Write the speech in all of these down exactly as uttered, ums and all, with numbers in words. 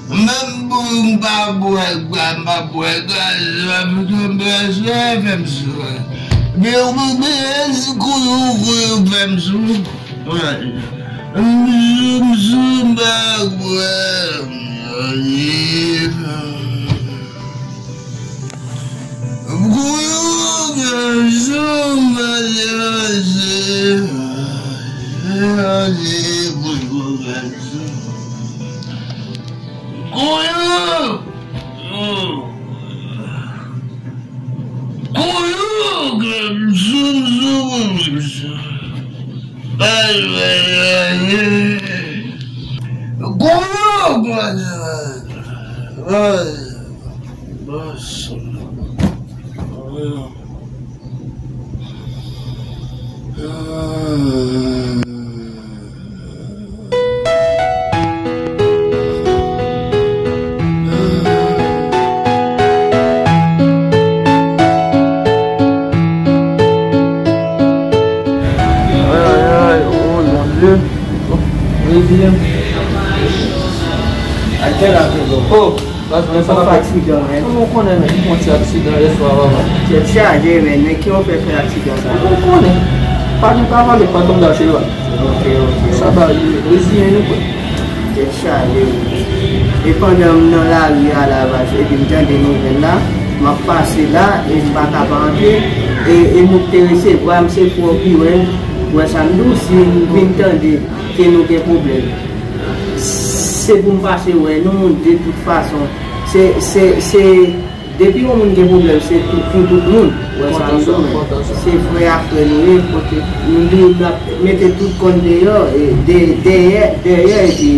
Menm pou m pa bwè, m pa bwè gaz, m ap tonbe sou fè m sou. Men ou byen kouyou, kouyou fè m sou. M sou, m sou, m pa bwè. Kouyou fè m sou, m pa bwè. Kouyou! Kouyou, granmoun, zoum, zoum, zoum. Ay, ay, ay, ay. Kouyou, granmoun. Ay, bas. Kouyou. Ay, ay, ay, oh, mon Dieu. Oh, Bondye. A kèl a te bon? Oh. Baz, mwen fè aksidan, men. Kòman w konnen, men? M fè yon ti aksidan yè swa, papa. Tèt chaje, men. Men ki w fè fè aksidan sa? Ou konnen. Pa gen pa pale, pa konn gache la. Ok, ok. Sa ba, reziyen nou, kwè. Tèt chaje, wi. E pandan m nan lari a la, baz, epi m tande nouvèl la, m ap pase la, e m pa ka pa antre. E, e moun k te resevwa m, se frè w ki wè, wè sa m di w, si m vin tande ke nou gen pwoblèm. Se pou m pase wè nou, de tout fason. Se, se, se, depi yon moun gen pwoblèm, se tout, pou tout moun. Wè sa m di w, men. Se frè a frè nou ye, kote nou di n ap mete tout kòn deyò, e de-, dèyè, dèyè, epi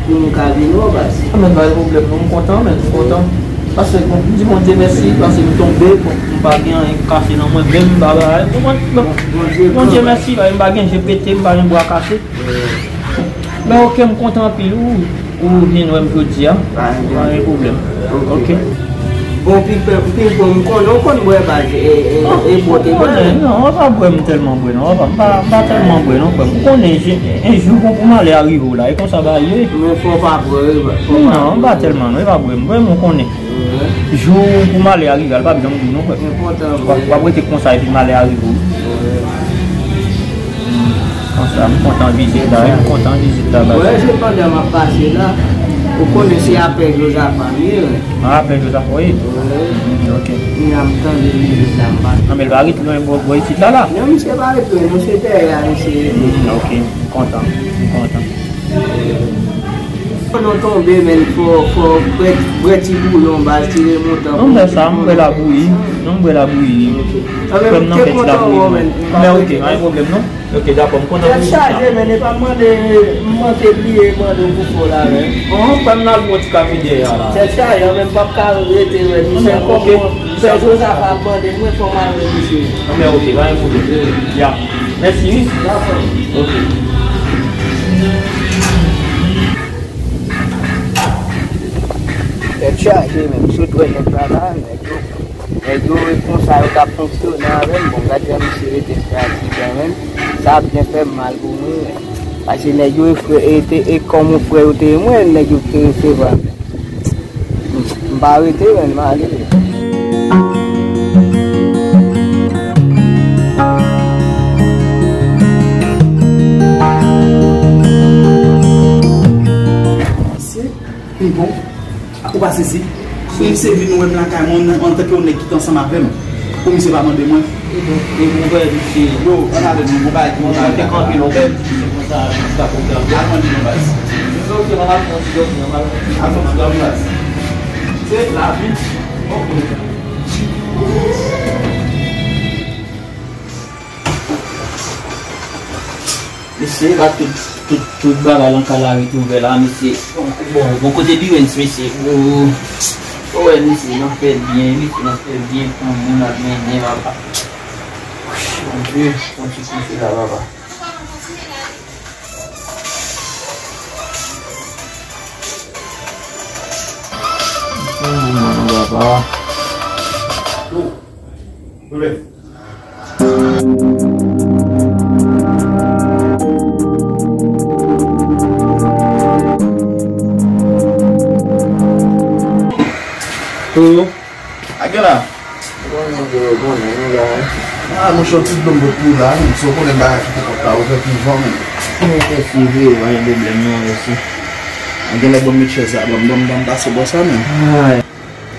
pou nou ka vin wè w, baz. A, men, pa gen pwoblèm, non, m kontan, men, m kontan. Paske, bon, m di Bondye mèsi, paske m tonbe, bon, m pa gen anyen k kase nan mwen, menm m pa bagay, ou konprann? Bon, Bondye mèsi, paske m pa gen je pete, m pa gen bra kase. Men ok, m kontan anpil ou, ou vin wè m jodi a. Pa gen pwoblèm. Ok. Bon, Pimpon, Pimpon, m konnen w konn bwè baz, e, e, e bwè w te bwè. Non, w pa bwè m tèlman bwè, non. W pa, m pa, m pa tèlman bwè, non, frè m. Ou konnen, je, en jou, bon, pou malè a rive w la, e konsa bagay yo ye. Men fò w pa bwè, wi, fò w pa bwè. Non, m pa tèlman, non, e pa bwè m. Bwè m, ou konnen. Jou pou malè a rive a, l p ap janm di w non, frè. Enpòtan vre. W ap, w ap rete konsa epi malè a rive w. Konsa, m kontan vizit la, wi, m kontan vizit la, baz. Wè, se pandan m ap pase la, ou konnen se apèl Jozafa m ye, wi. A, apèl Jozafa, wi. Wi. Ok. Kounya m tande vizit la, m pa. Nan, men l pa ret lwen bò, bò isit la, la. Non, misye pa ret lwen, non, se dèyè a, misye rete. Hmm, ok, m kontan, m kontan. Pandan w tonbe, men, fò, fò bwè, bwè ti bouyon, baz, ti remontan. Non, m bwè sa, m bwè labouyi. Non, m bwè labouyi. Frè m nan fè ti labouyi. Men ok, pa gen pwoblèm, non. Ok, dakò, m kontan pou sa. Tèt chaje, men, e pa mande, m manke bliye mande w pou fò la, men. Frè m nan al pran ti kafe dèyè a la. Tèt chaje, men, m p ap ka rete, men, misye. Ok. Frè Jozafa ap mande mwen fò m al wè misye. Anben, ok, pa gen pwoblèm. Ya. Mèsi, wi. Ok. Tèt chaje, menm. Sot wè nèg la la, nèg yo, nèg yo, e konsa yo t ap fonksyone avè m. Bon, gad jan misye rete frati kanmenm. Sa ap byen fè m mal pou mwen. Paske nèg yo e frè, e te, e kòm yon frè yo te ye mwen, nèg yo te resevwa m. M pa rete, menn, m ale. Mesye, m bon. Ou pa sezi? Pou misye vin wè m lakay mwen, antanke yon nèg ki te ansanm avè m. Pou misye pa mande mwen. E bon, e bon, wè, misye. Yo, ann ale, nou, bon bagay ki bon bagay. Mwen te kanpe, non, men, se konsa, jis la pwogram. Al mande yon baz. Mwen, ok, mwen al fè yon ti dòmi, mwen al fè yon ti dòmi, baz. Se lavi. Ok. Mesye, pa tout, tout, tout bagay lan kay la ret ouvè la, mesye. Bon, bon, bon kote Birens, mesye. Ou, ou wè, mesye, nan fè byen, mesye, nan fè byen, pran moun ak mennen, papa. Mon Dieu, pran ti kote la, papa. Pran moun nan, papa. Yo, a gen la. Konnen, konnen, nou la. Ah, monchè, ti dlo m pot pou la, men si w konnen bagay ki te pot la ouvè pi jan, men. Mwen te swiv yo, pa gen pwoblèm non, mèsi. Gen lè ban m met chèz la, ban m, ban m, ban m pase bò sa, men.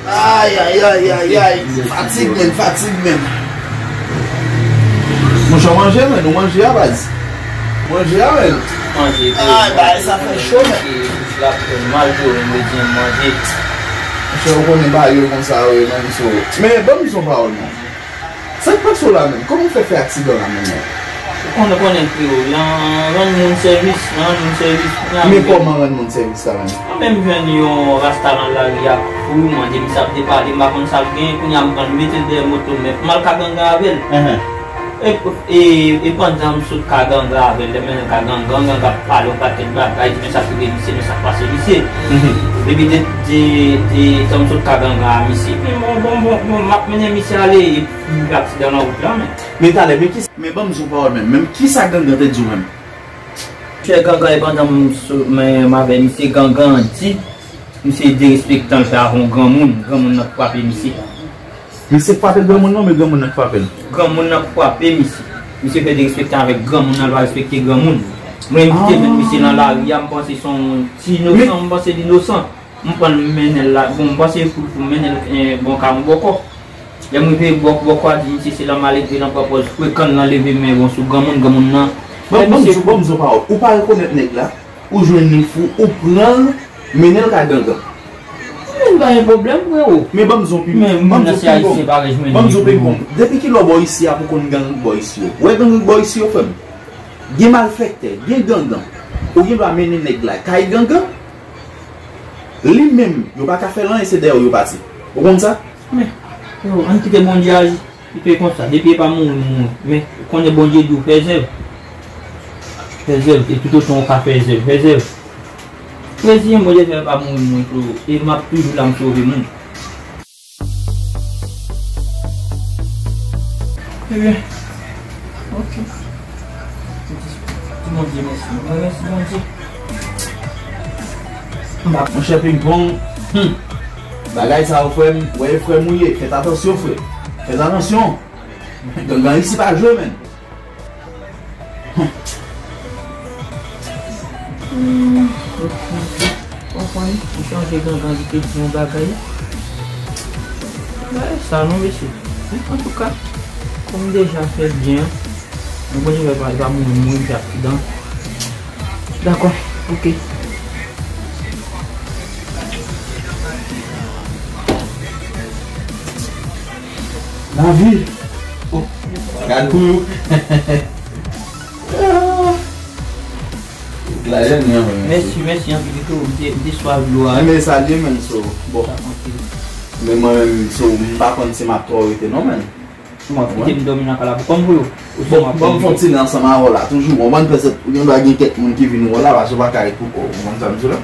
Ay, ay, ay, ay, ay. Fatig, men, fatig, men. Monchè, manje, men, nou manje a baz. Manje a, men. Manje, bro. Ay, bagay sa fè cho, men. Bouch la fè mal, bro, mwen bezwen manje. Monchè, ou konnen bagay yo konsa, wi, men, so. Men, ban m di yon pawòl, non. Sa k pase w la menm? Kòman w fè fè aksidan la menm non? Ou konnen, konnen, freo, nan rann moun sèvis, nan rann moun sèvis, kounye a. Men kòman rann moun sèvis la menm? Mwen menm jwenn yon rasta nan lari a, fou, mande misye ap depale, m pa konn sa l gen, kounye a m pran l mete l dèyè moto m, men m al ka gangan avè l. Enhen. E, e, e pandan m sot ka gangan avè l, lè m mennen l ka gangan, gangan ap pale yon pakèt bagay, di men sa k rive misye, men sa k pase misye. Mhm. Epi de, de, de, tan m sot ka gangan a misye, men bon, bon, bon, bon, m ap mennen misye ale, epi aksidan nan wout la, men. Men talè, men kisa, men ban m di yon pawòl menm, menm kisa gangan te di w menm? Chè gangan, e pandan m sou, men, m avè misye, gangan di, misye derespektan l fè avè yon granmoun, granmoun nan frape misye. Misye k frape granmoun nan, men granmoun nan k frape l. Granmoun nan k frape misye. Misye fè derespektan avèk granmoun nan, l pa respekte granmoun. Mwen m kite jwenn misye nan lari a, m panse se yon ti inosan, m panse li inosan. M pran l, m mennen l la. Bon, m panse e koul pou m mennen l, eh, bon, ka yon bòkò. Lè m rive bòk, bòkò a di misye se lan malelve, lan pran pòz frekan, lan leve men bon sou granmoun, granmoun nan. Bon, ban m di w, ban m di w pawòl. Ou pa rekonèt nèg la? Ou jwenn li fou, ou pran l, mennen l kay gangan. Men pa gen pwoblèm, freo. Men ban m di w pi, men ban m di w pi bon. Ban m di w pi bon. Depi kilè w bò isi a pou konn gang bò isi yo? Ou wè gang bò isi yo, frè m? Gen malfektè, gen gangan. Ou gen dwa mennen nèg la kay gangan. Li menm, yo pa ka fè l anyen, se dèyè w yo pati. Ou konn sa? Men, yo, ann kite Bondye aji. Li fè konsa, depi e pa mouri, mouri. Men, ou konnen Bondye di w fè zèv. Fè zèv, e toutotan w ka fè zèv, fè zèv. Reziyen, Bondye fè pa mouri, mouri tou. E m ap toujou la, m sove moun. Ebyen, ok. Di Bondye mèsi. Mwen mèsi Bondye. M pa monchè Pingpong. Hmm. Bagay sa yo, frè m, wè, frè m ou ye. Fè atansyon, frè. Fè atansyon. Gangan isi pa jwe, menn. Hmm, ok. Konprann, m sonje gangan li te di yon bagay. Bagay sa non, mesye. Antouka, kòm m deja fè byen, mwen konn fè pa, pa mouri, mouri fè aksidan. Dakò, ok. Lavi. Oh, gad kou. Mèsi, mèsi anpil tou. M te, m te swaf dlo a. Men sa li menm so. Bon. Men mwen menm so, m pa konn si m ap twò rete non, menn. Mwen kite m dòmi nan kay la pou kòm pou yo. Bon, bon, m fè yon ti lè ansanm avè w la. Toujou, bon, mwen pèsèt, ou gen dwa gen kèk moun ki vin wè w la, paske w pa ka ret pou kò w. Ou konn sa m di w la?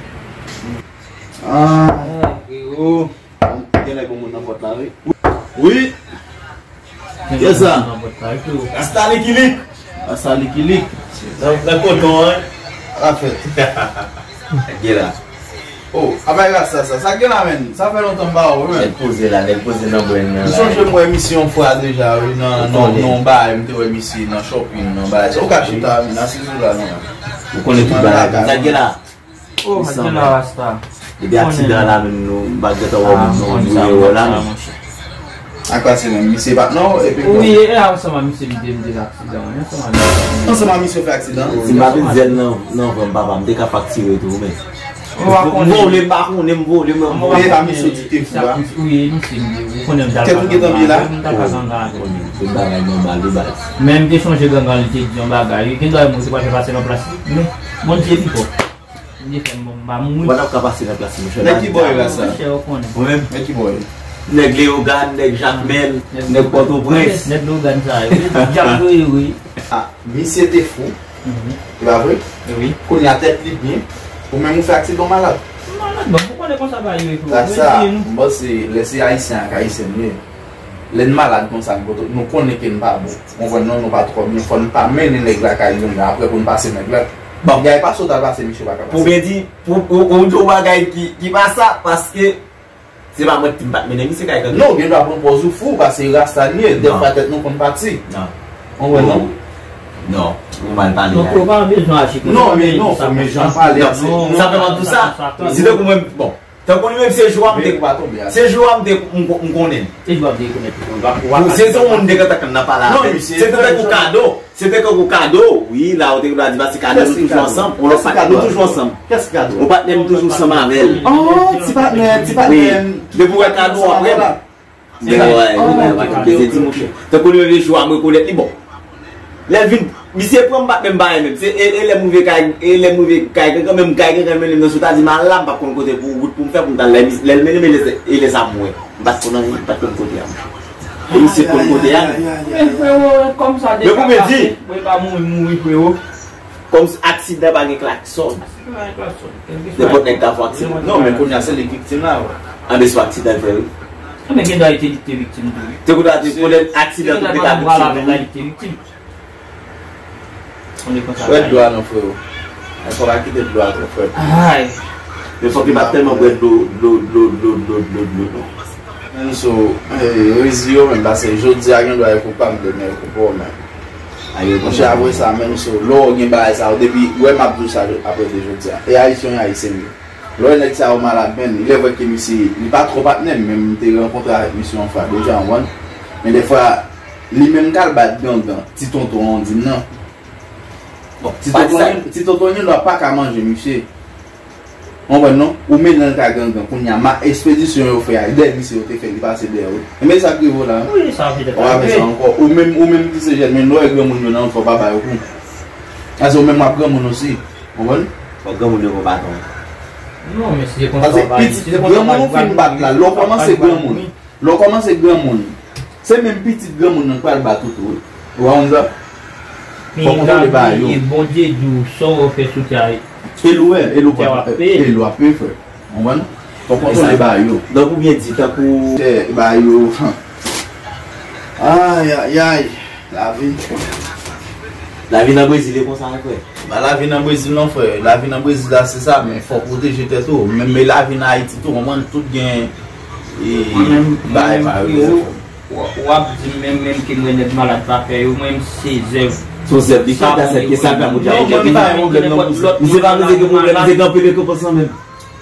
Ah. Ah, frero. Genlè gon moun nan pòt la, wi. Wi. Yes, sa. Rasta likilik. Rasta likilik. Nan, nan koton an. Afè. Gen la. Oh, apre rasta sa. Sa gen la, menn. Sa fè lontan m pa wè w, menn. Nèg poze la, nèg poze nan bwen nan. M sonje m wè misye yon fwa deja, wi, nan, nan, nan yon bagay, m te wè misye nan shopping, nan bagay. Sa ou ka chita, menn, asize w la, non. Ou konnen tout bagay. Sa gen la. Oh, gen la rasta. Depi aksidan la menm nou, m pa gentan wè w menm non, nou ye wè la menm. Ak pase menm, misye pa, non, epi wi, e ansanm a misye m te, m te fè aksidan, wi, ansanm a misye. Ansanm a misye fè aksidan? Si m pa vin zen nan, nan van m papa, m te ka faktire tou, men. M vole, m pa konnen, m vole, mwen vole. E pa misye di te fou a? Wi, misye m te, ou konnen m t al pa zangan avè l, m t al pa zangan avè l. Tout bagay nòmal, wi, baz. Men m te sonje gangan li te di yon bagay, wi, gen dwa mwen te pral fè pase nan plas li, men Bondye pi fò. Bondye fè m bon, m pa mouri. Ou pa t ap ka pase nan plas li, monchè. Nèg ki bò yo la sa? Monchè, ou konnen. Ou menm? Nèg ki bò yo? Nèg Leyogàn, nèg Jakmèl, nèg Pòtoprens. Nèg Leyogàn sa yo. Djab yo ye, wi. Ah, misye te fou. Mhm. E pa vre? Wi. Kounye a tèt li byen. Ou menm ou fè aksidan, w malad. M malad, bon, ou konnen konsa bagay yo ye, frè. Sa, m panse lè se Ayisyen ak Ayisyèn nou ye. Lè n malad konsa, n kote, nou konnen ke n pa bon. Konprann non, nou pa twò byen, fò n pa mennen nèg la kay li, men apre pou n pase nèg la. Bon. Nèg la pa sot al pase, misye pa ka pase. Pou byen di, pou, ou, ou di yon bagay ki, ki pa sa, paske Se pa mwen ki di m pa t mennen misye kay kanpe. Non, ou gen dwa pran pòz ou fou, paske rasta n ye, dèfwa tèt nou konn pati. Non. Ou konprann non? Non, ou mal pale. Non, ou pa bezwen aji konsa. Non, men non, fò men jan pale a, se non, sa fè m ap di w sa. Si te pou mwen, bon, tankou li menm se jou a m te, se jou a m te, m, m konnen. Se jou a m te konnen. Se yon moun m te gentan konn nan pale avè l. Se te tankou kado. Se te tankou kado, wi, la ou te gen dwa di, paske kado nou toujou ansanm. On lòt patnè nou toujou ansanm. On patnè m toujou ansanm avè l. Oh, ti patnè, ti patnè m. Depi w wè kado apre m. Tankou li menm jou a m rekonèt li bon. Lè l vin, misye pran m pa t menm bagay menm. Se e, e lè m rive kay, e lè m rive kay kankan, menm kay kankan mennen m nan sou ta di m al la, m pa t konn kote pou wout pou m fè pou m t al la. Lè l mennen m e lè sa m wè. M pa t konn anyen, m pa t konn kote a. E misye konn kote a. Men frero, kòm sa deja pase, mwen pa mouri, mouri frero. Kòm aksidan pa gen klaksòn. Nenpòt nèg ka fè aksidan. Non, men kounye a se li k viktim la. Anben se aksidan l fè wi. Anben gen dwa li te, li te viktim tou wi. Te kou ta te konnen aksidan tou te ka viktim tou wi. Bwè dlo a non frero. Fò pa kite dlo a twò frèt. Ay. Men fòk li pa tèlman bwè dlo, dlo, dlo, dlo, dlo, dlo, dlo, non. Menm sou, eh, rezi yo menm, paske jodi a gen dwa yo koupab, demen yo koupe w menm. Monchè, apre sa, menm sou, lè w gen bagay sa yo, depi, wè m ap di w sa apre de jodi a. E Ayisyen, Ayisyen yo. Lè w wè nèg sa yo malad menm, il est vrai ke misye, li pa twò patnè m, men m te rankontre avèk misye yon fwa deja, w konprann? Men dèfwa, li menm k al bat gangan, ti tonton an di m nan. Bon, ti tonton, ti tonton Nino pa ka manje misye. W konprann non? Ou mennen l kay gangan, kounye a, ma, ekspedisyon yo fè a, dèyè misye yo te fè, li pase dèyè, wi. E men sa k rive w la, wi. Wi, sa petèt. W ap fè sa ankò. Ou menm, ou menm ki se jèn, men lè w wè granmoun yo nan wout, fò w pa ba yo kou. Paske ou menm w ap granmoun osi. Konprann? Fòk granmoun yo pran baton. Non, men si se konsa w pa di, si se konsa w pa di, granmoun ou fin bat la, lè w kòmanse granmoun, lè w kòmanse granmoun, se menm pitit granmoun nan k pral bat ou tou wi. Ou konprann sa? Fòk kontwole bagay yo. Bondye di w sa w fè sou tè a. E l ou wè, e l ou pral peye, e l ou ap peye frè. Konprann? Fòk kontwole bagay yo. Donk ou byen di, tankou. Tè, bagay yo. Ay, ay, ay. Lavi. Lavi nan Brezil e konsa wi frè. Ba lavi nan Brezil non frè. Lavi nan Brezil la se sa, men fò w pwoteje tèt ou. Menm men lavi nan Ayiti tou, konprann tout gen e bay pa yo. W ap di m menm, menm ke m wè nèg malad pa fè yo, mwen menm se zèv. Se yon zèv li fè, sa se ke sa fè moun jan. Mwen menm pa gen pwoblèm nan Brezil. Misye pa vle gen pwoblèm, misye gen anpil rekonpans lan menm.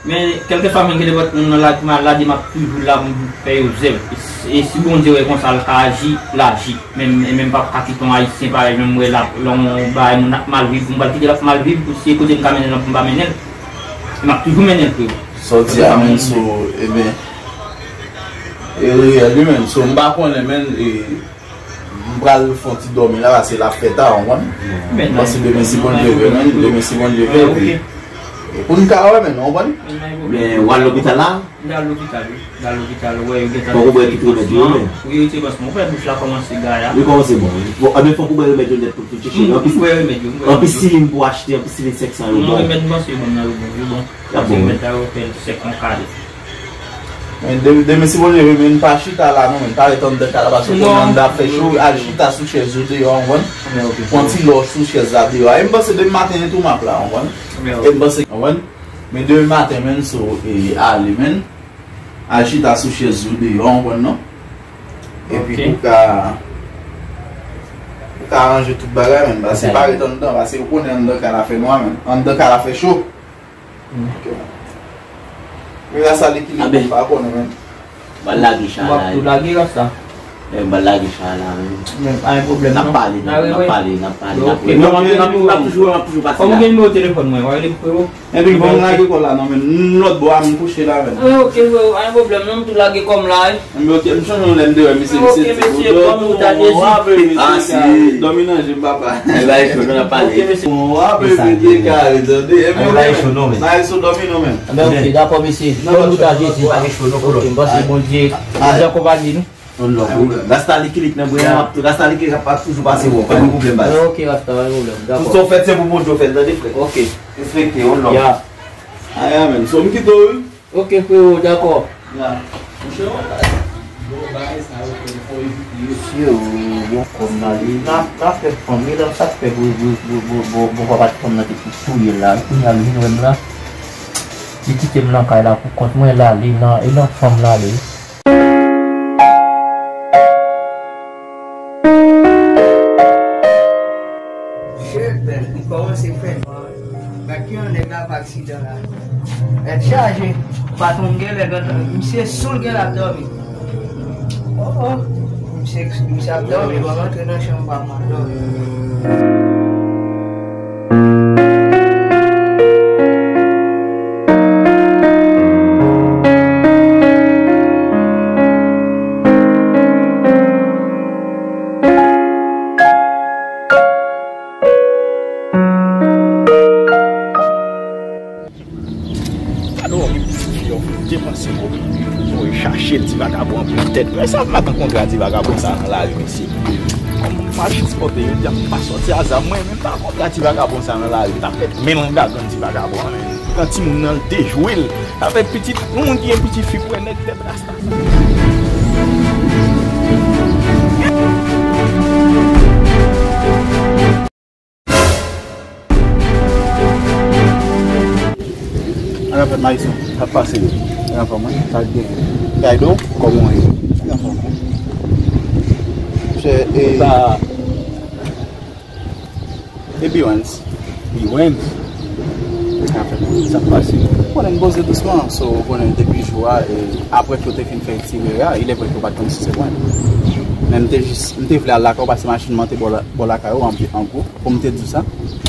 Men kèlkeswa menm gen nenpòt moun nan la ki malad, m ap toujou la pou m fè yo zèv. E, e si Bondye wè konsa l ka aji, l aji. Men, men m p ap ka kite yon Ayisyen parèy mwen m wè l ap, lè yon bagay moun ap mal viv, pou m pral kite l ap mal viv, pou se kote m ka mennen l pou m pa mennen l. E m ap toujou mennen l frero. Sa w di a menm sou, ebyen, e reyèl wi menm, so m pa konnen menm, e, m pral fè yon ti dòmi la, paske l ap fè ta, w konprann? M panse demen si Bondye vle, menm, demen si Bondye vle, epi, e pou n ka wè menm, w konprann? Men w al lopital la? M t al lopital, wi. M t al lopital, wè, yo gentan retire pansman. Wi, yo retire pansman. Ou wè bouch la kòmanse gaya. Li kòmanse bon, wi. Bon, anben fòk ou bwè remèd yo nèt pou l fin chèche. Anpisilin pou achte, anpisilin senk san yo bon. Non, remèd m panse yo ban m nan yo bon, yo bon. Paske remèd la yo fè l sèk yon kare. Men de-, demen si Bondye vle, men pa chita la non, men pa ret anndan kay la, paske kounye a anndan ap fè cho, al chita sou chèz yo deyò, w konprann? Pran ti lòj sou chèz la deyò. E m panse demen maten tou m ap la, w konprann? E m panse, w konprann? Men demen maten, menm si w, e, ale, menm, al chita sou chèz ou deyò, w konprann non? Epi pou ka, pou ka ranje tout bagay, menm, paske pa ret anndan, paske ou konnen anndan kay la fè nwa, menm. Anndan kay la fè cho. Men la sa li ki li bon, m pa konnen, menm. Ba l lage chay la. W ap tou lage rasta. Eh, m pral lage chay la, men. Men, pa gen pwoblèm, non. N ap pale, n ap pale, n ap pale, n ap rele. M ap toujou, m ap toujou pase la. Fò m gen nimewo telefòn mwen, w a rele m, frero? Epi, bon, m lage kò la, non, men. M lòt bò a, m kouche la, men. Ah, ok, frero, pa gen pwoblèm, non, m tou lage kò m la, wi. Men, ok, m sonje yon lè m te wè misye, misye ti boudò tou, w ap rele misye, dòmi nan je m, papa. Ay, bay cho, nou n ap pale. Ok, mesye. W ap rele misye kare, tande. Epi, ok, men. Bay cho, dòmi non, men. Anben, ok, dakò, mesye. Dòmi nan je m, pa gen cho, non, frero. Ok, m panse Bondye, Bondye akonpaye nou. Yon lòt wi. Rasta li ki lik nan bwen an, ap tou, rasta li ki lik ap toujou pase bon, pa gen pwoblèm baz. Ok, rasta, pa gen pwoblèm. Dakò. Tout sa w fè, se pou Bondye w fè l, tande, frè. Ok. Respekte, yon lòt. Ya. Aya, men. So, m kite w, wi. Ok, frero, dakò. Ya. Monchè, w bagay sa yo, frè, fò evite yo. Frero, bon, kòm nan li, nan, nan fè fanmi, la, sa k fè, bon, bon, papa t fanm nan te touye l la, wi, kounye a, l vin wè m la. Li kite m nan kay la pou kont mwen, l ale nan, e nan fanm l ale. Shit, man, li kòmanse fè mal. Gad kijan nèg la fè aksidan la. Tèt chaje. Patwon m genlè gentan, misye sou l genlè ap dòmi. Oh, oh. Misye, misye ap dòmi, ban m antre nan chanm pa m, m ap dòmi. Gade yon pitit fi, yon depanse yo. Yo chache l, ti vagabon an pran tèt. Men sa m pa t kontre a ti vagabon sa nan lari, mesye. Kòm m machin sipòte, yo di a m pa sòti a zam mwen, men m pa kontre a ti vagabon sa nan lari. M t ap met men nan gagann ti vagabon an, men. Pran timoun nan, l dejwe l. Avèk pitit, yon moun ki gen pitit fi, pran nèg tèt rasta. An afè Mayiso, sa k pase yo? An afè mwen, sa k gen? Kaydo, kòman w ye? An afè mwen. Chè, e, sa, e Biwens. Biwens? An afè mwen, sa k pase? Konnen m poze dousman, so, konnen depi jou a, e, apre ke yo te fin fè tire a, ilèvre ke yo pa t konn si se mwen. Men m te jis, m te vle al lakay ou, pase machin mwen te bò la, bò lakay ou, an, an gwo. Pou m te di w sa.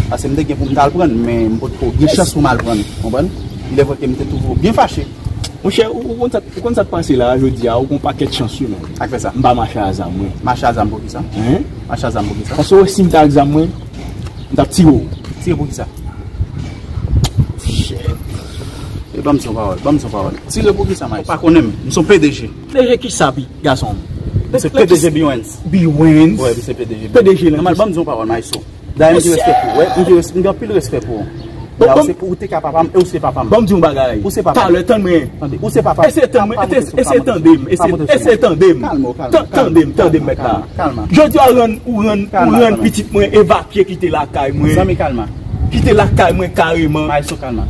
Paske m te gen pou m t al pran l, men m potko gen chans pou m al pran l, konprann? Ilèvre ke m te twouve w byen fache. Monchè, ou, ou konn sa, ou konn sa k pase la, jodi a, ou gon pakèt chans, wi, men. Ak fè sa. M pa mache a zam, mwen. Mache a zam pou kisa? Hein? Mache a zam pou kisa? Paske w wè si m t ak zam, mwen, m t ap tire w. Tire pou kisa? Shit. E ban m di yon pawòl, ban m di yon pawòl. Tire pou kisa, Mayiso? Ou pa konnen m, m se yon P D G. P D G kisa, pi, gason? M se P D G Biwens. Biwens? Wi, m se P D G Biwens. P D G nan kisa? Nòmal, ban m di yon pawòl, Mayiso. Dayè, m gen respè pou ou, wi. M gen res-, m gen anpil respè pou ou. Bon, dayè, bon, ou se, ou te ka papa m, e ou se papa m. Ban m di yon bagay. Ou se papa m. Talè, tann mwen. Tande, ou se papa m. Eseye tann mwen, eseye tann m, eseye, eseye tande m, eseye, eseye tande m. Kalma, kalma, kalma. Tande m, tande m, mèt la. Kalma, kalma. Jodi a, ou rann, ou rann, ou rann pitit mwen evakye kite lakay mwen. Zanmi, kalma. Kite lakay mwen kareman. Mayiso, kalma.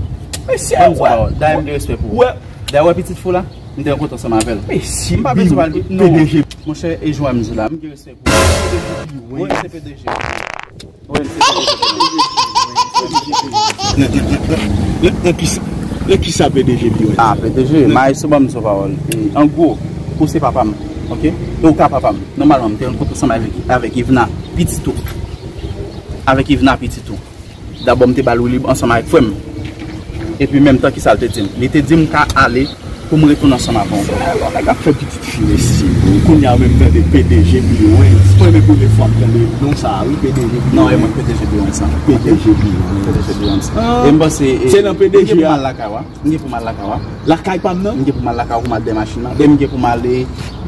Mesye, wè. Dayè, m gen respè pou ou. Wè. Dayè, wè pitit fi w la, m te rankontre ansanm avè l. Mesye, m pa bezwen pale non. P D G. Monchè, e jwè m di la, m gen respè pou ou. P D G Biwens. Wi, m se P D G. Wi, m se P D G. Nan, nan, nan, nan, nan, nan kisa, nan kisa P D G Biwens? Ah, P D G, Mayiso, ban m di yon pawòl. E, an gwo, ou se papa m, oke? E ou ka papa m. Nòmalman, m te rankontre ansanm avèk, avèk Yvna, pitit ou. Avèk Yvna, pitit ou. Dabò, m te ba l woulib ansanm avèk frè m. Epi, menm tan, kisa l te di m? Li te di m ka ale pou m retounen ansanm avè w ankò. Sa yon nèg ap fè pitit fi, mesye. Kounye a, menm tande P D G Biwens. Premye, premye fwa m tande non sa a, wi, P D G Biwens. Non, e mwen P D G Biwens, sa. P D G Biwens. P D G Biwens. Ah. E m panse, e, se nan P D G a. M gen pou m al lakay ou a. M gen pou m al lakay ou a. Lakay pa m nan? M gen pou m al lakay ou pou m al dèyè machin nan. E m gen pou m ale,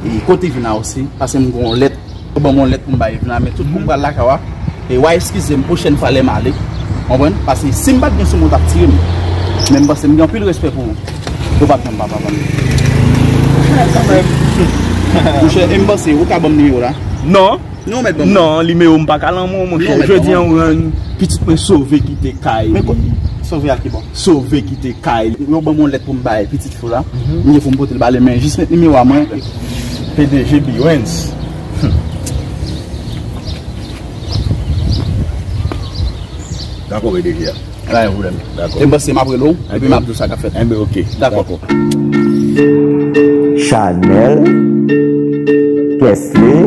e, kote Yvna osi, paske m gen yon lèt. Ou ban m yon lèt pou m bay Yvna, men tout pou m pral lakay ou a. E w a eskize m pwochèn fwa lè m ale. Konprann? Paske si m pa t gen sou mwen, w t ap tire m. Men m panse m gen anpil respè pou ou. Ou p ap janm pa papa m. Monchè, e m panse ou ka ban m nimewo la? Non. Non, mèt ban m. Non, nimewo m pa ka lanmou, monchè. Non, mèt ban m. Jodi a, ou rann pitit mwen sove kite kay li. Men ko-, sove al ki bò? Sove kite kay li. Yo ban m yon lèt pou m bay pitit fi w la. Mhm. M gen pou m pote l ba li, men jis met nimewo a mwen. P D G Biwens. Hmm. Dakò, P D G a. Pa gen pwoblèm. Dakò. E m panse m ap rele w, epi m ap di w sa k ap fèt. Enben, oke. Dakò. Dakò. Chanèl, Kesley,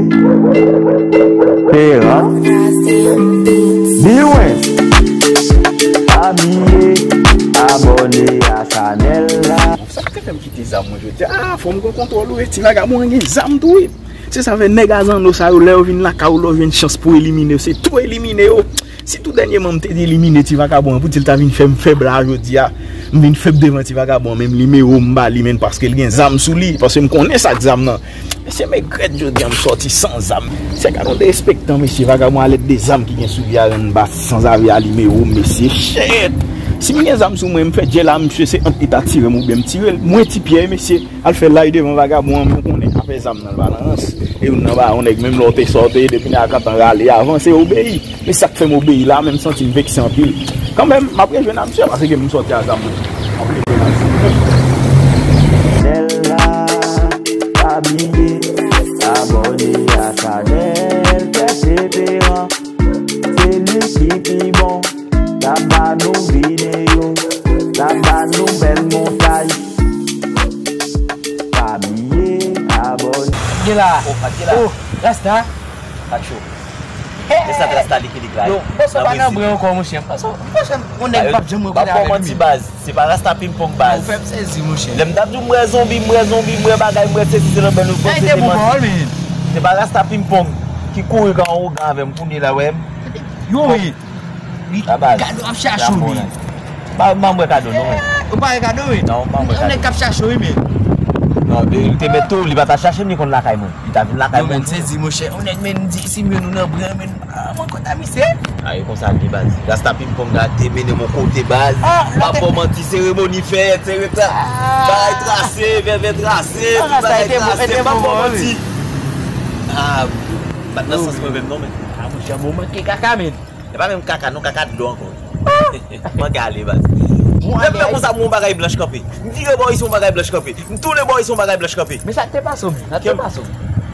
Peran, Biwens. Pa bliye abòne a chanèl la. Sa k te fè m kite zam mwen jodi a? Ah, fò m gen kontwòl wi. Ti vagabon an gen zam tou wi. Se sa fè nèg a zanno sa yo, lè yo vin lakay ou, lè w jwenn chans pou elimine yo, se tou elimine yo. Sitou dènyèman m te elimine ti vagabon an, pou di l ta vin fè m fèb la jodi a. M vin fèb devan ti vagabon an, menm nimewo m ba li, menm paske l gen zam sou li, paske m konnen sa k zam nan. Mesye, m regrèt jodi a m sòti san zam. Se gade yon derespektan, mesye, vagabon a lèt de zam ki gen sou li a, rann bati sanzave a nimewo m, mesye. Shit! Si m gen zam sou mwen, m fè djèl a misye, se ant li ta tire m oubyen m tire l. Mwen Ti Pyè, mesye, al fè lay devan vagabon an, men w konnen afè zam nan l pa nan rans. E youn nan ba yon nèg, menm lè w te sòti, depi nèg la gentan rale, avanse, obeyi. Men sa k fè m obeyi la, men m santi m vekse anpil. Kanmenm, m ap rejwenn a misye, paske m sòti a zam mwen. M ap rejwenn a Chanèl la, pa bliye abòne a chanèl Kè Seperan. Se li ki pi bon. L ap ba nou videyo, l ap ba nou bèl montaj. Pa bliye abòne. Gela. Oh, Gela. Oh, Rasta. Sa k cho. Mesaj Rasta Likilik la. Yo, bòs ou pa nan bren ankò, monchè. Bòs ou, bòs ou, yon nèg p ap janm rekonèt avè m. Bòs ou, bòs ou, baz. Se pa Rasta Pimpong, baz. Ou fè m sezi, monchè. Lè m t ap di w m wè zonbi, m wè zonbi, m wè bagay, m wè sesi, se nan bèl nou. Sa te bon pawòl, men. Se pa Rasta Pimpong ki kouri kan ougan avè m kounye la, wè m. Yo, men. Li, kado ap chache w, men. M pa, m pa wè kado, non, men. Ou pa wè kado, men? Non, m pa wè kado. Yon nèg k ap chache w, wi, men. Non, li te mèt tou, li pa ta chache m, li konn lakay mwen. Li ta vin lakay mwen. Yo, men, sezi, monchè. Yon nèg, men, di, si men nou nan bren, men, ah, mwen konn a misye. A, e konsa l ye, baz. Rasta Pimpong la te mennen m yon kote, baz. Ah, m ap ba w manti, seremoni fèt, seremoni. Bagay trase, vèvè trase, tout bagay trase, m p ap ba w manti. Ah, m pa t nan sans mwen menm, non, men. Ah, monchè, bon, manke kaka, men. E pa menm kaka, non, kaka dlo ankò. Mwen gale, baz. Lè m fè konsa, m wè yon bagay blanch kanpe. M vire bò isi, yon bagay blanch kanpe. M tounen bò isi, yon bagay blanch kanpe. Men sa k te pase w menm? Sa k te pase w?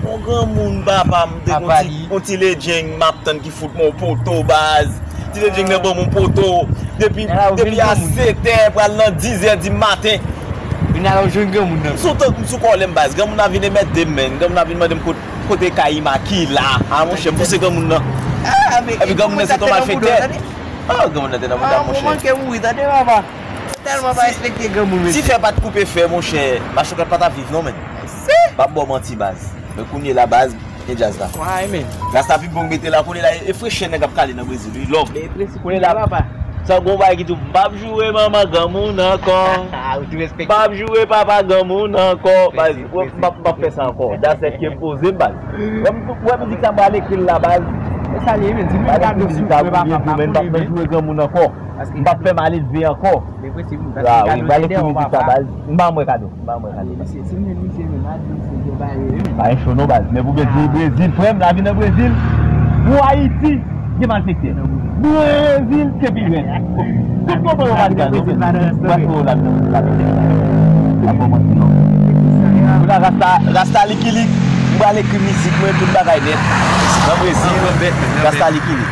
Yon granmoun, papa, m te gon ti, yon ti ledjeng, m ap tann ki fout mwen yon poto, baz. Ti ledjeng nan ban mwen yon poto. Depi, depi a setè, pral nan dizè di maten. Vin ala w jwenn granmoun nan. M sou tan, m sou kòlè m, baz. Granmoun nan vin enmède m, men. Granmoun nan vin mande m kot Kote kay Ima ki la? A, monchè, m pouse granmoun nan. Epi granmoun nan se t yon malfektè. A, granmoun nan te nan bouda m, monchè. Ou manke mouri, tande, papa. Tèlman pa respekte granmoun, mesye. Si fè pa t koupe fè, monchè, machòkòt pa t ap viv, non, men. M p ap ba w manti, baz. Men kounye la, baz, gen djaz la. Rasta Pimpong mete la, kounye la, e frechè nèg ap kale nan Brezil, wi, lòm. Kounye la, papa. Sa gon bagay ki di w, m p ap joure manman granmoun ankò. M p ap joure papa granmoun ankò. Baz, m p ap, m p ap fè sa ankò. That's it, ke m poze m, baz. Wè m, wè mizik sa m pral ekri l la, baz. E sa li ye, men, di m kado si w vle papa, m p ap joure granmoun ankò. M p ap fè maledve ankò. Wi, m pral ekri mizik sa, baz. M pa mwen kado. M pa mwen kado. Mesye, se menm misye menm, a di misye gen bagay yo, wi, men. Pa gen cho non, baz. Men pou Brezil, Brezil, frè m, lavi nan Brezil. Pou Ayiti, gen malfektè. Brezil, se pi rèd. Tout kote yo pa di gado, men. Brezil, pa nan rèd, non, men. Brezil, lavi nan Brezil, pa gen malfektè. Pa bon manti, non. Kounye a, Rasta, Rasta Likilik, m pral ekri mizik mwen, tout bagay nèt. Nan Brezil, Rasta Likilik.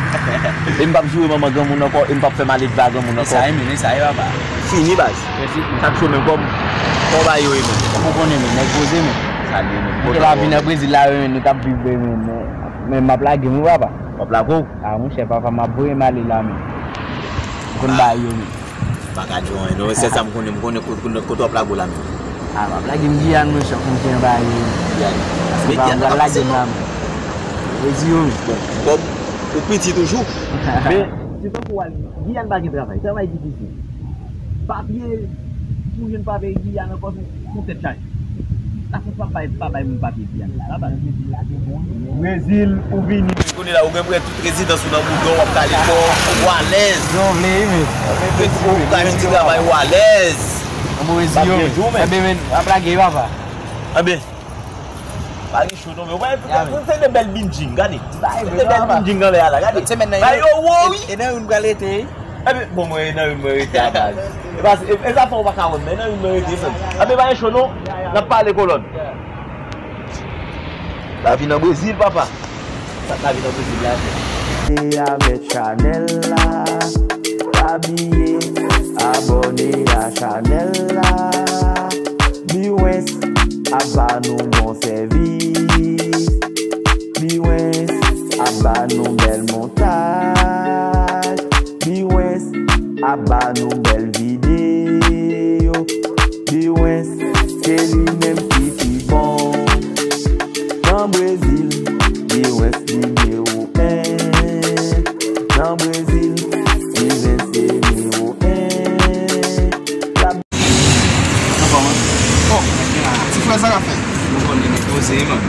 E m p ap joure manman granmoun ankò, e m p ap fè maledve a granmoun ankò. E sa ye, men, e sa ye, papa. Fini, baz. Sa k cho menm, kòm, kòm ba yo ye menm. Kòm ou konnen menm, nèg poze menm. Sa l ye menm. Kote lavi nan Brezil la, wi, menm, nou t ap viv, wi, menm, men, men m ap lage m, wi, papa. W ap lage w? A, monchè, papa, m ap voye m ale la, menm. M konn ba yo, menm. M pa ka di w anyen, non. Sèl sa m konnen, m konnen kote, kote, kote w ap lage w la, menm. A, m ap lage m Giyàn, monchè, konn gen ba yo. Giyàn. Paske papa m pral lage m la, menm. Brezil, wi. Bon, kòm ou piti toujou. Men, se tankou w al Giyàn pa gen travay. Travay difisil. Papye, pou jwenn papye Giyàn ankò, se yon tèt chaje. Lafrans pa bay, pa bay moun papye Giyàn la, la bay. Brezil, ou vini, men kounye la, ou gen prè tout rezidans ou nan bouda w, w ap kale kò w, ou alèz. Jan w vle, wi, men. Ou ka jwenn ti travay, ou alèz. Anben, Brezil, wi, men. Anben, men, w ap lage, papa. Anben. Pa gen cho non, men. Wè, se de bèl bindjing, gade. Se de bèl bindjing anlè a la, gade. Bay yo wo, wi. E nan youn pral rete, wi. Epi, bon, mwen, e nan youn mwen rete a, baz. E pa, e, e zafè ou pa ka wè m, men nan youn mwen rete, frè m. Epi, pa gen cho non, n ap pale kolòn. Lavi nan Brezil, papa. Sa k lavi nan Brezil la, frè. E avèk chanèl la, pa bliye abòne a chanèl la. Biwens ap ba nou bon sèvis. Biwens ap ba nou bèl montaj. Biwens ap ba nou bèl videyo. Biwens, se li menm ki pi bon. Nan Brezil, Biwens nimewo en. Nan Brezil, Biwens se nimewo en. Anba, man. Oh, ti frè, sa k ap fèt? Nou konnen nou poze, man.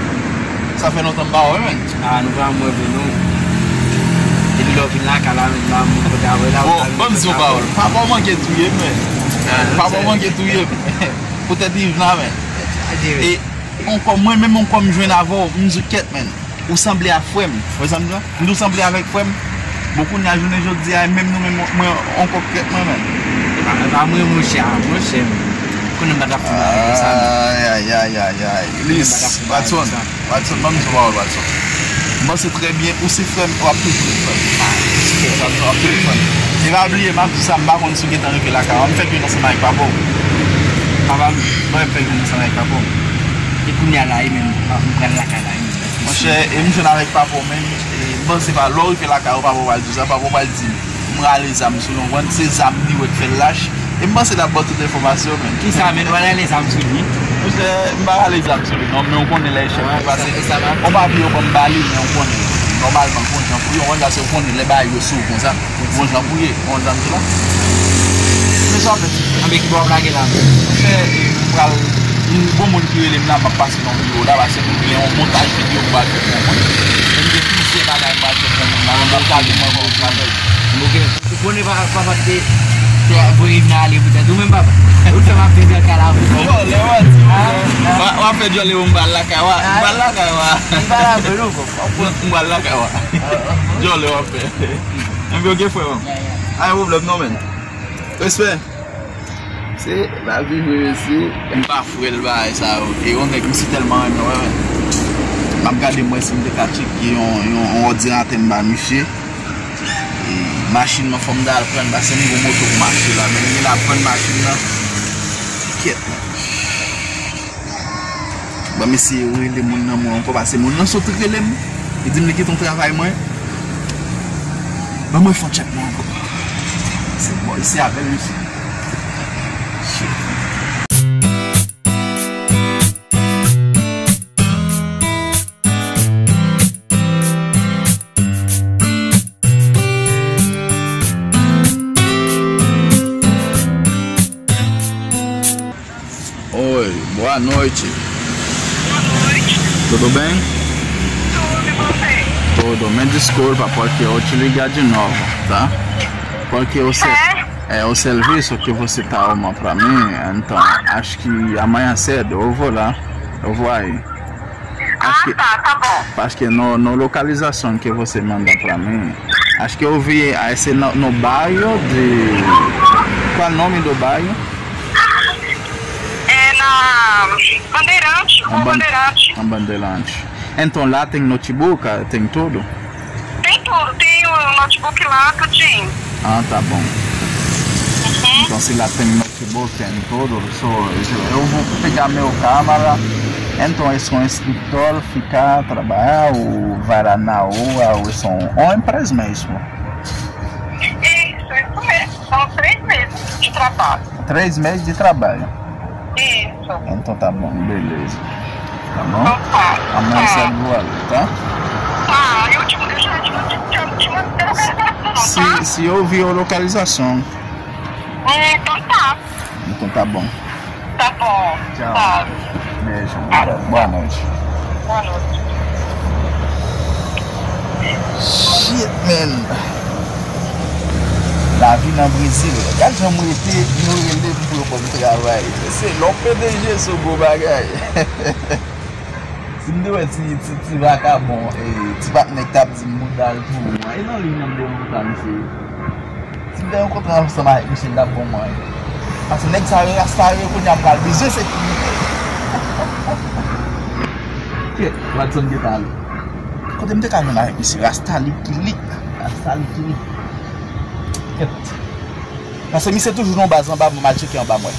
Sa fè lontan m pa wè, man. Ah, nou pa mwen vre, non. Depi lè w vin lakay la, men, m pa moun kote avè la. Bon, ban m di yon pawòl. Papa w manke touye m, men. Papa w manke touye m. Poutèt Yves la, men. E, ankò, mwen menm, ankò, m jwenn avè w, m di w kèt, men. Ou sanble ak frè m. Wè sa m di w la? M di w sanble avèk frè m. Bon, kounye a, jounen jodi a, menm nou menm, mwen, ankò kèt mwen menm. Ah, pa mwen, monchè, ah, monchè. Konnen m pa t ap fè bagay konsa, non. Ay, ay, ay, ay, ay. Konnen m pa t ap fè bagay konsa. Watson, Watson, ban m di w pawòl, Watson. M panse trè byen, ou se frè m, w ap toujou ret frè m. Sa m di w, w ap toujou ret frè m. E pa bliye, m ap di sa, m pa konn si w gentan rive lakay ou. M fèk jwenn ansanm avèk papa w. Papa m? Mwen, m fèk jwenn ansanm avèk papa w. E kounye a la, e menm, m pral lakay la, e menm. Monchè, e m jwenn avèk papa w menm, e m panse pa, lè w rive lakay ou, papa w pral di w sa, papa w pral di m rale zam sou li, w konprann? Se zam li wè k fè l lach. E m panse l ap ba w tout enfòmasyon, menn. Kisa, menn? W al rale zam sou li? Monchè, m pa rale zam sou li, non, men w konnen lè chèf mwen pase. Yon papye yo ban m ba li, men w konnen. Nòmalman, gon jan pou yo, w konn sa, se w konnen lè bagay yo sou w konsa. Gon jan pou ye, w konn sa m di la. Men sa w ap fè, ti frè? Anben, ki bò w ap lage la? Monchè, e, m pral, m, gon moun ki rele m la, m ap pase nan yon biwo la, paske m gen yon montaj videyo m pral fè pou yon moun. E m gen plizyè bagay m pral fè pou yon moun la, men m ap gade mwen kòman m pral fè. Ok. Ou konnen pa, papa te, te voye m nan ale poutèt ou menm, papa. Ou fè m ap vin nan kay la pou ou. Djòlè, w ap di, w ap fè djòlè pou m pral lakay ou a. M pral lakay ou a. M pral avè nou, kòm. M pral lakay ou a. Djòlè w ap fè. Enben, ok, frè m. Pa gen pwoblèm non, menn. Respè. Se lavi vre, mesye. M pa frè l bagay sa yo. E yon nèg misye tèlman renmen wè, wè. M ap gade m wè si m te ka tcheke yon, yon, yon òdinatè m ba misye. E machin nan fò m ta al pran, paske m gon moto pou mache la, men m gentan pran machin nan. Kèt. Ban m eseye rele moun nan mwen ankò, paske moun nan sot rele m. Li di m li gentan travay mwen. Ban mwen fè yon tchèk mwen ankò. Se bò isi apèl misye. Shit. Oi, boa noite. Boa noite. Tudo bem? Tudo, e você? Tudo. Me desculpa, porque eu te ligar de novo, tá? Porque o, se- é o serviço que você tá arrumando pra mim, então acho que amanhã cedo eu vou lá, eu vou aí. Ah, tá, tá bom. Acho que no, no localização que você mandou pra mim, acho que eu vi, ah, esse no, no bairro de, qual o nome do bairro? É na Bandeirante, Rua Bandeirante. Na Bandeirante. Então lá tem notebook, ah, tem tudo? Tem tudo, tem o notebook lá, tudinho. Ah, tá bom. Uhum. Então, se lá tem notebook, tem tudo, so, eu, eu vou pegar meu câmera. Então, é só um escritório, ficar, trabalhar, ou vai lá na rua, ou são, ou empresa mesmo. Isso, isso mesmo. São três meses de trabalho. Três meses de trabalho. Isso. Então tá bom, beleza. Tá bom? Então tá. Amanhã cedo vou ali, tá? Tá, eu te, eu já te mando, já te mando a localização, tá? Se, se eu vi a localização. Então tá. Então tá bom. Tá bom. Tchau. Tá. Beijo. Boa noite. Boa noite. Shit, man. Lavi nan Brezil. Gad jan m rete, yo rele m pou yo ban m travay. Se lè w P D G se yon gwo bagay. Si m te wè ti, ti, ti vakabon, eh, ti patnè k t ap di m mouda l pou ou an, e nan liy nan m te rankontre misye. Si m te rankontre ansanm avèk misye, l t ap bon mwen. Paske nèg sa yo rasta yo, kounye a m pral bezwen sekirite. Kèt, Watson gentan ale. Kote m te ka jwenn avèk misye? Rasta li ki li. Rasta li ki li. Kèt. Paske misye toujou nan baz anba, m al tcheke anba mwen.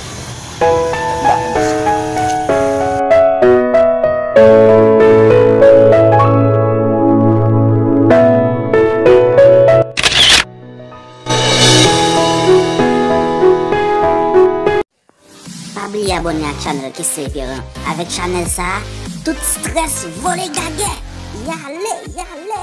Pa bliye abòne ak chanèl Kesey Pierrand. Avèk chanèl sa a, tout strès vole gagè. Y ale, y ale.